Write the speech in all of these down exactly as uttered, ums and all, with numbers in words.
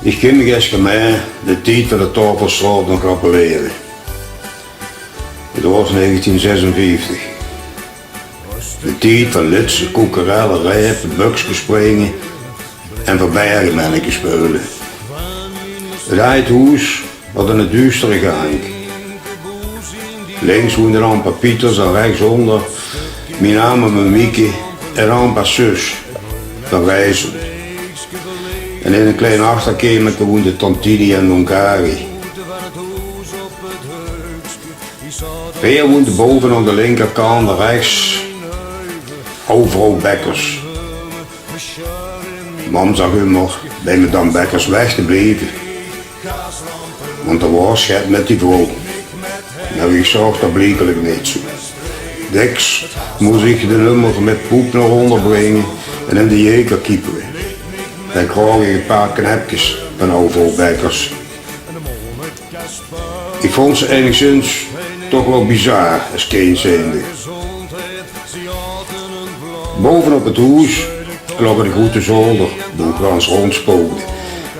Ich kin mich es gemein de tied van de Taofelstraot nog rappelere. Het waas negentien zesenvieftig. De tied van litse, koekerelle, reipe, bökske springe en verbergemenneke speule. Het aajd hoes had 'ne duustere gank. Links woende ampa Pieters en rechtsonder mien ame Mieke en ampa Sus van Rijsselt. En in 'n klein achterkemerke woende tant Tini en non Kari. Veer woende bove aan de linkerkant, rechts ouw vrouw Bekkers. Mam zag ummer bij madam Bekkers weg te blieve, want d'r waas get met die vrouw. Mer ich zaog dat bliekelik neet zoe. Dèks mós ich den ummer met poep nao onder bringe en in de jeker kiepere. Dan kraog ich 'n paar knepkes van ouw vrouw Bekkers. Ich vónd ze einigszins toch waal bizar es kind zijnde. Bove op het hoes laog 'ne groete zolder, boe ich waal ens rondspookde.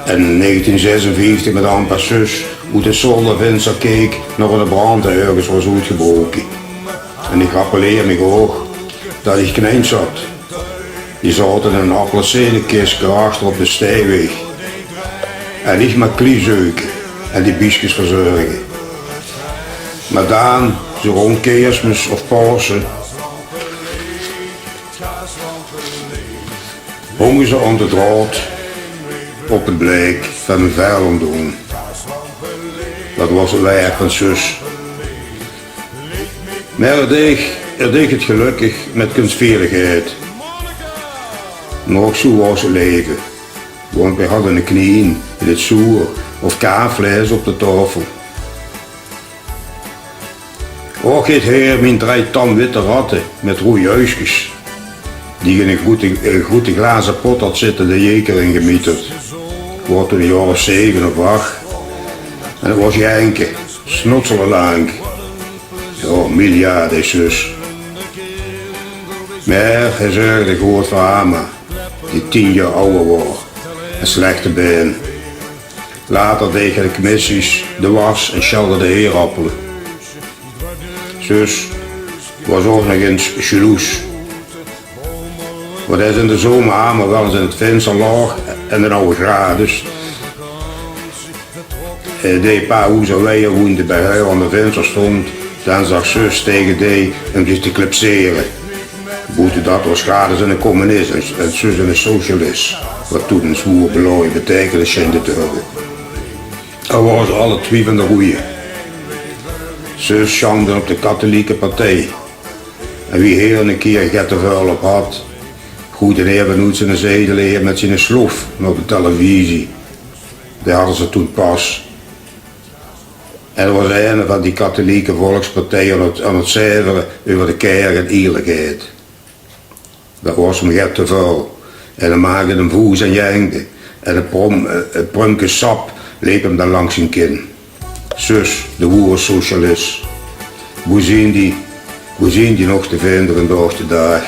En in negentien zesenvieftig met ampa Sus oet het zoldervinster keek nao 'ne brand dae örges waas oetgebroke. En ich rappeleer mich ouch dat ich knins had. Die zaote in 'n appelsinekiske achter op de steiweeg. En ich mer klie zeuke en die bieskes verzörge. Mer dan, zoe rond Keersmes of Paose, hónge ze aan de draod op het bleik van 'n vel ómdoon. Dat waas het werk van Sus. Mer 't deeg, 't deeg het gelökkig met kunsveerigheid. Mer ouch zoe waas het leve, want veer hadde 'ne knien in het zoer of kaafvleis op de taofel. Och, heet heer, mien drei tam witte ratte met roej uigskes, die ich in 'ne groete, eh, groete glaze pot had zitte, de jeker in gemieterd. Ich waas toen 'n jaor of zeve of ach. En het waas jenke, snotsele lank. Jao, miljard, dae Sus. Mer hae zörgde good veur ama, die tien jaor awwer waor en slechte bein. Later deeg hae de kemissies, de was en sjelde de eerappele. Zus waas ouch nog ins sjaloes. Want es in de zomer Ama waal ins in 't vinster laog en d'n awwe Gradus, eh, dee e paar hoezer wiejer woende, bij häör aan de vinster stóng, dan zag zus tege dee um zich te clipsere. Boete dat waas Gradus 'ne communis en, en zus 'ne socialis, wat toen 'n zwoer belaoje beteikenis sjeen te höbbe. Al waore ze alle twie van de roeje. Zus sjamde op de kathelieke partij. En wie heer 'ne kier get te väöl op had, goejde heer vanoet ziene zetel heer met ziene sloef nao de televisie. Dae hadde ze toen pas. En d'r waas eine van die kathelieke volkspartij aan 't, aan 't zeivere euver de kerk en ierlikheid. Dat waas 'm get te väöl. En d'r maakde 'n voes en jengde. En e prom-, eh, e prumke sap leep 'm dan langs zien kin. Zus, de woere socialis. Boe zien die, boe zien die nog te vinde vandaag de daag?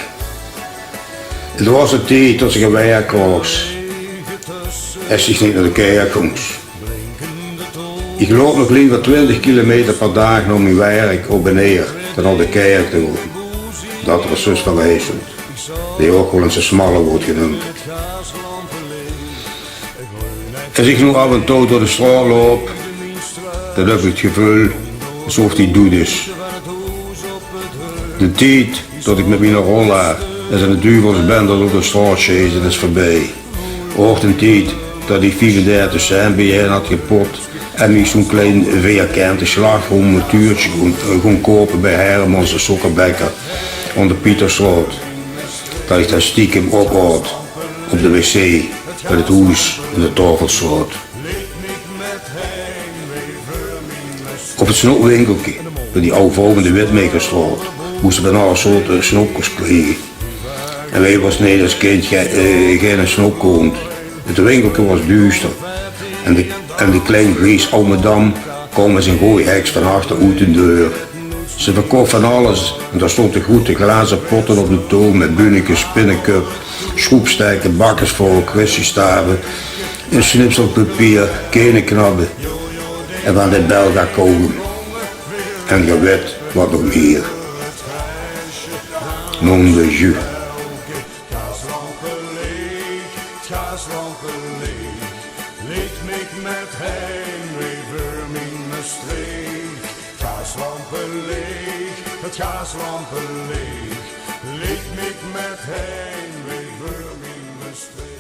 't Waas 'ne tied tot ze gein werk kraogs, es ze neet nao de kerk góngs. Ich loop nog liever twintig kilometer per daag nao mien werk op en neer, dan nao de kerk te goon. Dat waas zus van Rijsselt, die ouch waal ins de smalle woort geneump. Es ich noe aaf en touw door de straot loup, dan höb ich 't geveul esof die doed is. De tied tot ich mit miene rollaar es 'ne duvelsbender door de straot sjees, is veurbie. Ouch d'n tied tot ich viefendertig cent biejein had gepot en mich zoe'n klein veerkente slagroomtuurtje góng, eh, góng koupe bij Hermans de sokkerbekker aan de Pieterstraot. Dat ich dat stiekem opaot op de wc van 't hoes in de Taofelstraot. Op 't snopwinkelke, bie die aw vrouw in de Witmaekerstraot, mós se van alle soorte snopkes kriege. En wae waas neet es kind ge-, eh, geine snopkoont? 't Winkelke waas duuster. En de, en de klein gries aw madam kaom es 'n gooj heks van achter oet de deur. Ze verkoch van alles en dao stónge groete glaze potte op de toon met bunnekes, pinneköp, sjroepstèkke, bakkersvork, whiskystaove. Ein snipselpapier, keine knabbe en van de Belga kauwgom. En geer wet wat nog mieër. Nom de jus. Gaaslampe leech, gaaslampe leech, leech mich mit hein, wee veur mien Mestreech. Gaaslampe leech, het gaaslampe leech, leech mich mit hein, wee veur mien Mestreech.